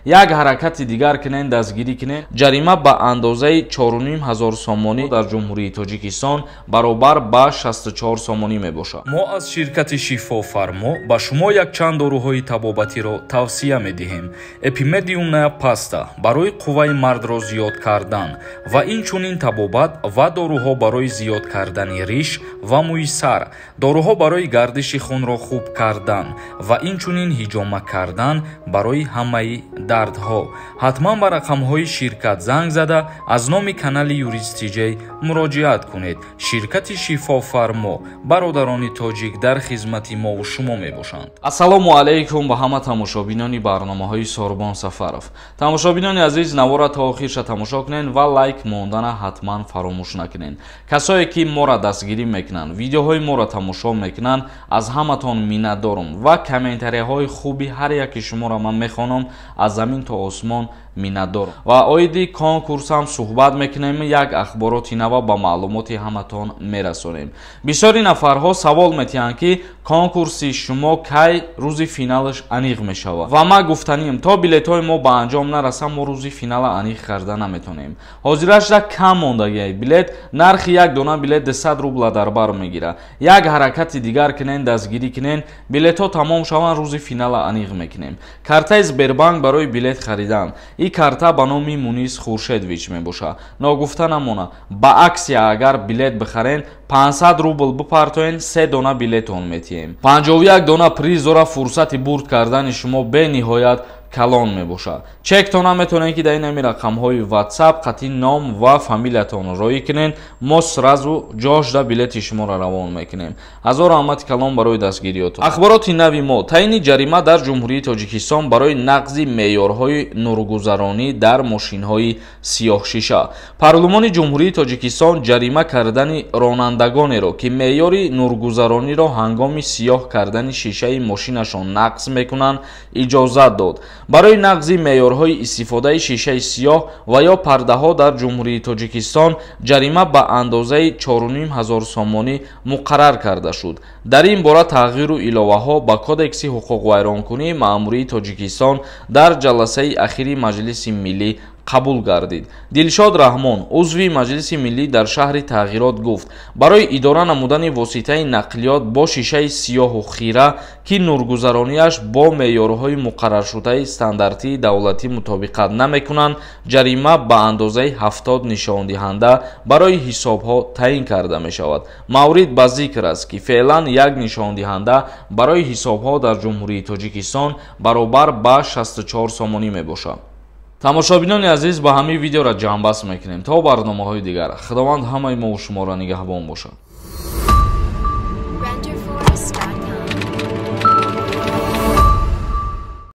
Як ҳаракати дигар кунен, дастгирӣ кунен, ҷарима ба андозаи 4500 сомонӣ дар Ҷумҳурии Тоҷикистон баробар ба 64 сомонӣ мебошад. Мо аз ширкати Шифофармо ба шумо якчанд доруҳои табобатиро тавсия медиҳем. Эпимедиумная паста барои қувваи мардро зиёд кардан ва инчунин табобат ва доруҳо барои зиёд кардани риш ва мӯи сар, доруҳо барои гардиши хунро хуб кардан ва инчунин ҳиҷома кардан барои ҳамаи дардҳо. Ҳатман ба рақамҳои ширкат занг зада, аз номи канали Юрист Тиҷей муроҷиат кунед. Ширкати Шифофармо, бародарони тоҷик дар хизмати мову шумо мебошанд. Ассалому алайкум ба ҳама тамошобинони барномаҳои Сорбон Сафаров. Тамошобинони азиз, навора то охирша тамошо кунед ва лайк мондана ҳатман фаромӯш накунед. Касое ки моро дастгирӣ мекунанд, видеоҳои моро тамошо мекунанд, аз ҳаматон миннатдорум ва комментарияҳои хуби ҳар яки шуморо ман мехонам, аз замин то осмон миннатдорам. Ва оиди конкурсам суҳбат мекунем, як ахбороти нава ба маълумоти ҳаматон мерасонем. Бисёри нафарҳо савол метиҳанд, ки конкурси шумо кай рӯзи финалаш аниқ мешавад. Ва ман гуфтанем, то билетҳои мо ба анҷом нарасанд, мо рӯзи финала аниқ карда наметонем. Ҳозирашда кам мондагиай билет, нархи як дона билет 200 рубла дар бар мегирад. Як ҳаракати дигар кунен, дастгирӣ кунен, билетҳо тамом шаванд, рӯзи финала аниқ мекунем. Картаи Сбербанк барои билет харидан. Ин карта ба номи Мунис Хуршедович мебошад. Ногуфта намона, ба аксия агар билет бихарен, 500 рубл бипартоен, 3 дона билетон метиҳем. 51 дона приз дора, фурсати бурд кардани шумо бениҳоят калон мебошад. Чектона метавонед, ки дар ин ҳами рақамҳои WhatsApp қатъи ном ва фамилиятон роӣ кунед, мо сразу ҷошда билети шуморо равон мекунем. Ҳазор раҳмати калон барои дастгириётон. Ахбороти нави мо: таъини ҷарима дар Ҷумҳурии Тоҷикистон барои нақзи меъёрҳои нургузаронӣ дар мошинҳои сиёҳшиша. Парлумони Ҷумҳурии Тоҷикистон ҷарима кардани ронандагонеро, ки меъёри нургузарониро ҳангоми сиёҳ кардани шишаи мошинашон нақз мекунанд, иҷозат дод. Барои нақзи меъёрҳои истифодаи шишаи сиёҳ ва ё пардаҳо дар Ҷумҳурии Тоҷикистон ҷарима ба андозаи 4500 сомонӣ муқаррар карда шуд. Дар ин бора тағйиру иловаҳо ба Кодекси ҳуқуқвайронкунии маъмурии Тоҷикистон дар ҷаласаи ахири Маҷлиси Миллӣ қабул гардид. Дилшод Раҳмон, узви Маҷлиси Миллӣ дар шаҳри Тағйирот, гуфт, барои идора намудани воситаи нақлиёт бо шишаи сиёҳу хира, ки нургузаронияш бо меъёрҳои муқарраршудаи стандартии давлатӣ мутобиқат намекунанд, ҷарима ба андозаи 70 нишондиҳанда барои ҳисобҳо таъин карда мешавад. Маврид ба зикр аст, ки феълан як нишондиҳанда барои ҳисобҳо дар Ҷумҳурии Тоҷикистон баробар ба 64 сомонӣ мебошад. Тамошобинони азиз, ба ҳамин видеоро ҷамъбаст мекунем. То барномаҳои дигар, Худованд ҳамаи мову шуморо нигаҳбон бошад. Render Forest.